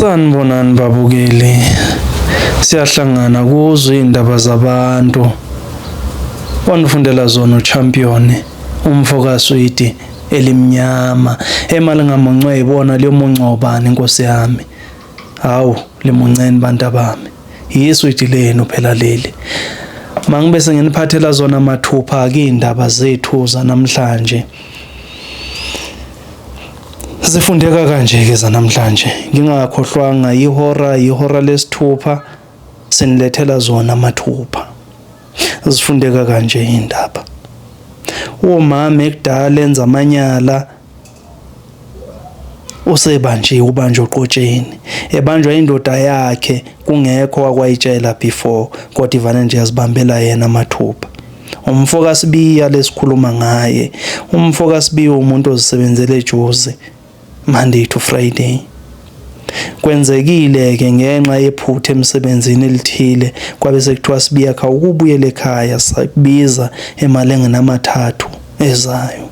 Sanibonani babukeli. Siyahlangana kuzo indaba zabantu. Wanifundela zona uChampion umfo kaSwidi elimnyama emali ngamuncwe ibona liyomunca ubani inkosi yami. Hawu limunceni bantu abami. Yiswidi lenu phela leli. Mangibe senginiphathela zona mathupha ke indaba zethu zanamhlanje. Zifundeka kanje-ke zanamhlanje. Ngingakhohlwanga ihora, ihora lesithupha sinilethela zona mathupha. Zifundeka kanje indaba. Umama ekudala enza amanyala usebanjiwe ubanjwa oqotsheni ebanjwa indoda yakhe kungekho wakwayitshela before kodwa ivane nje yazibambela yena mathupha. Umfo kaSibiya lesikhuluma ngaye. Umfo kaSibiya umuntu ozisebenzela eJozi Monday to Friday. Kwenzekile ke ngenxa yephutha emsebenzini elithile kwabe sekuthiwa Sibiya khawukubuyele ekhaya sakubiza emalengeni amathathu ezayo.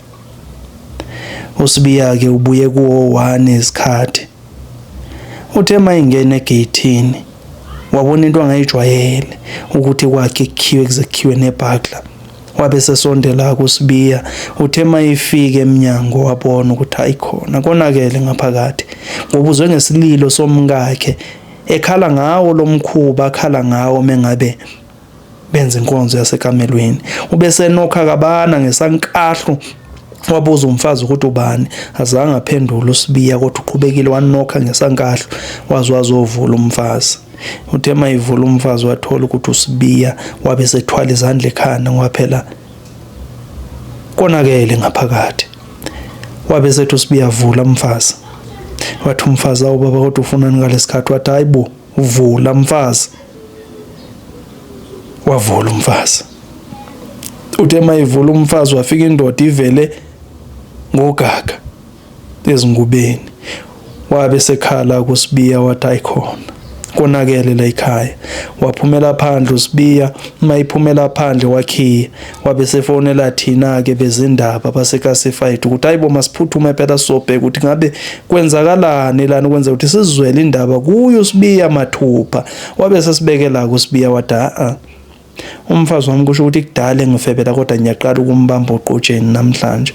USibiya ke ubuye kuwo one isikhathi. Uthe mayingena egeyithini wabona into angayijwayele ukuthi kwakhe kukhiwe kuze kukhiwe nebhakla. Wabe sesondela kuSibiya, uthe mayifika emnyango wabona ukuthi hayi khona konakele ngaphakathi. Ngoba uzwe ngesililo somkakhe ekhala ngawo lo mkhuba akhala ngawo mengabe benza inkonzo yasekamelweni. Ubesenokha kabana ngesankahlu wabuza umfazi ukuthi ubani azange aphendule uSibiya kodwa uqhubekile wanokha ngesankahlu waze wazovula umfazi. Uthe mayivula umfazi wathola ukuthi uSibiya wabe sethwala izandla ekhanda ngoba phela konakele ngaphakathi. Wabe sethi uSibiya vula mfazi. Wathi umfazi awu baba kodwa ufunani ngalesikhathi wathi hayi bo vula mfazi. Wavula umfazi. Uthe mayivula umfazi wafika indoda ivele ngogaga ezingubeni. Wabe sekhala kuSibiya wathi ayikhona. Konakele la ekhaya. Waphumela phandle uSibiya, mayiphumela phandle wakhiya. Wabe sefonela thina-ke bezindaba baseKasified ukuthi hayibo masiphuthume phela sobheka ukuthi ngabe kwenzakalani lana ukwenza ukuthi sizwele indaba kuyo uSibiya mathupha. Wabe sesibekela kuSibiya wathi a umfazi wami kusho ukuthi kudala engifebela kodwa ngiyaqala ukumbamba oqotsheni namhlanje.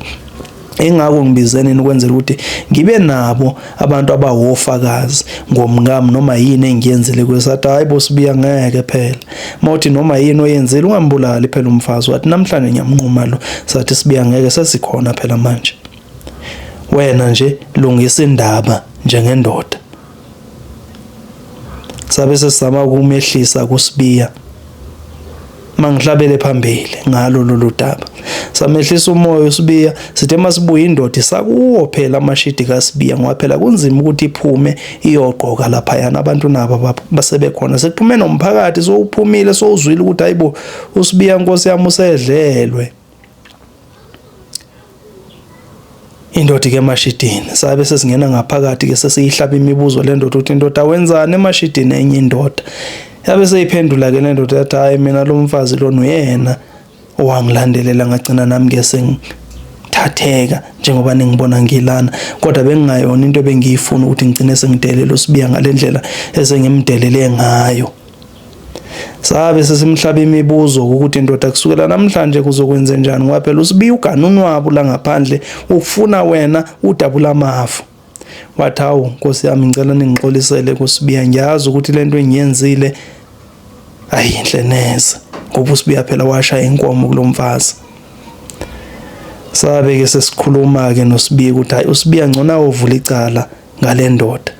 Ingakho ngibize nini ukwenzela ukuthi ngibe nabo abantu abawofakazi ngomkami noma yini engiyenzile kwesathi hayi bo Sibiya ngeke phela mawuthi noma yini oyenzile ungambulali phela umfazi wathi namhlanje ngiyamnquma lo sathi Sibiya ngeke sesikhona phela manje wena nje lungisa indaba njengendoda sabe sesizama ukumehlisa kuSibiya mangihlabele phambili ngalo lolu daba samehlisa umoya uSibiya sithe masibuya indoda isakuwo phela amashidi kaSibiya ngoba phela kunzima ukuthi iphume iyogqoka laphayana abantu nabo basebekhona sekuphume nomphakathi sowuphumile sowuzwile ukuthi hayibo uSibiya nkosi yami usedlelwe Indoda ke emashidini sabe sesingena ngaphakathi ke sesiyihlaba imibuzo le ndoda ukuthi indoda wenzani emashidini enye indoda yabe seyiphendula ke le ndoda yathi hayi mina lo mfazi lona uyena owangilandelela ngagcina nami ke sengithatheka njengoba ningibona ngilana kodwa bengingayona into ebengiyifuna ukuthi ngigcine sengidelela uSibiya ngale ndlela esengimdelele ngayo. Sabe sesimhlaba imibuzo ukuthi ndoda kusukela namhlanje kuzokwenze njani ngoba phela uSibiya ugana unwabu la ngaphandle ufuna wena udabula amafu. Wathi hawu nkosi yami ngicela ningixolisele kuSibiya ngiyazi ukuthi lento engiyenzile ayinhle neze ngoba uSibiya phela washaya inkomo kulomfazi. Sabe ke sesikhuluma ke noSibiya ukuthi hayi uSibiya ngcono awovula icala ngale ndoda.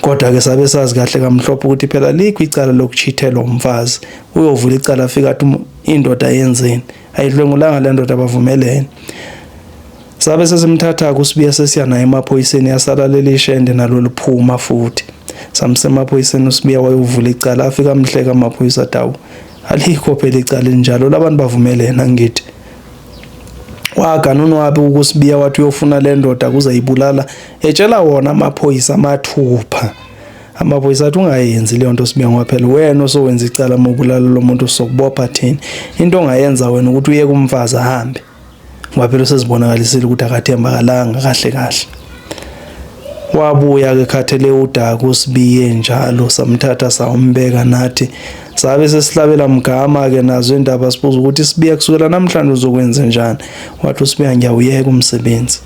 Kodwa ke sabe sazi kahle kamhlophe ukuthi phela likho icala lokuchithelwa umfazi. Uyovula icala afika athi indoda yenzeni. Ayidlwengulanga le ndoda bavumelene. Sabe sesimthatha kuSibiya sesiya naye emaphoyiseni yasala leli shende nalo liphuma futhi. Samse emaphoyiseni uSibiya wayovula icala afika amhleka amaphoyisa dawu. Alikho phela icala elinjalo labantu bavumelene angithi. Wagana unwabi ukuSibiya wathi uyofuna le ndoda kuze ibulala etshela wona amaphoyisa amathupha. Amaphoyisa athi ungayenzi leyo nto Sibiya ngoba phela wena osowenza icala uma ubulala lo muntu sokubopha thina. Into ongayenza wena ukuthi uye kumfazi ahambe. Ngoba phela usezibonakalisile ukuthi akathembakalanga kahle kahle. Wabuya ke khathele udaka uSibiye njalo samthatha sawumbeka nathi sabe sesihlabela mgama ke nazo indaba sibuza ukuthi Sibiya kusukela namhlanje uzokwenza njani. Wathi uSibiya ngiyawuyeka umsebenzi.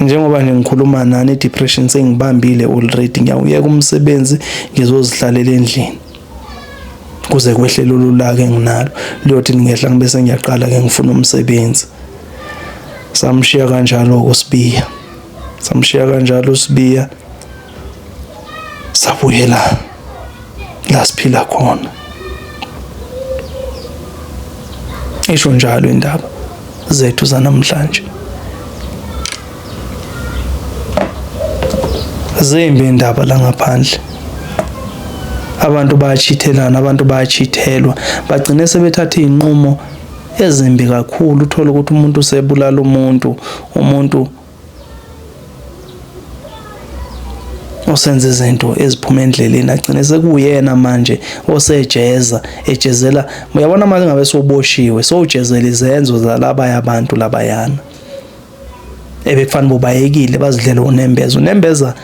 Njengoba nje ngikhuluma nani i-depression sengibambile already ngiyawuyeka umsebenzi ngizozihlalela endlini kuze kwehle lolu laka enginalo liyothi ngehla ngibe sengiyaqala ke ngifuna umsebenzi. Samshiya kanjalo uSibiya, samshiya kanjalo uSibiya, sabuyela la siphila khona. Isho njalo indaba zethu zanamhlanje. Zimbi indaba la ngaphandle. Abantu bayachithelana, abantu bayachithelwa, bagcine sebethatha izinqumo ezimbi kakhulu. Uthole ukuthi umuntu usebulala umuntu, umuntu osenza izinto eziphuma endleleni agcine sekuyena manje osejeza ejezela. Uyabona manje ngabe sowuboshiwe sowujezela izenzo zalabaya abantu labayana ebekufanele bobayekile bazidlele unembeza. Unembeza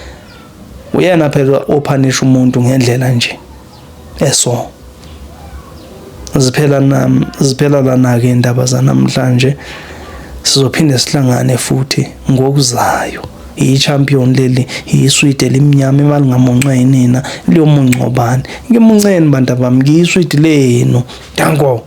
uyena phela ophanisha umuntu ngendlela nje eso. Ziphela nam ziphela lana ke indaba zanamhlanje. Sizophinde sihlangane futhi ngokuzayo. I-champion leli yiswidi elimnyama imali ngamuncwa yinina liyomuncwa ubani? Ngimunceni bantu bami ngiyiswidi lenu. Danko.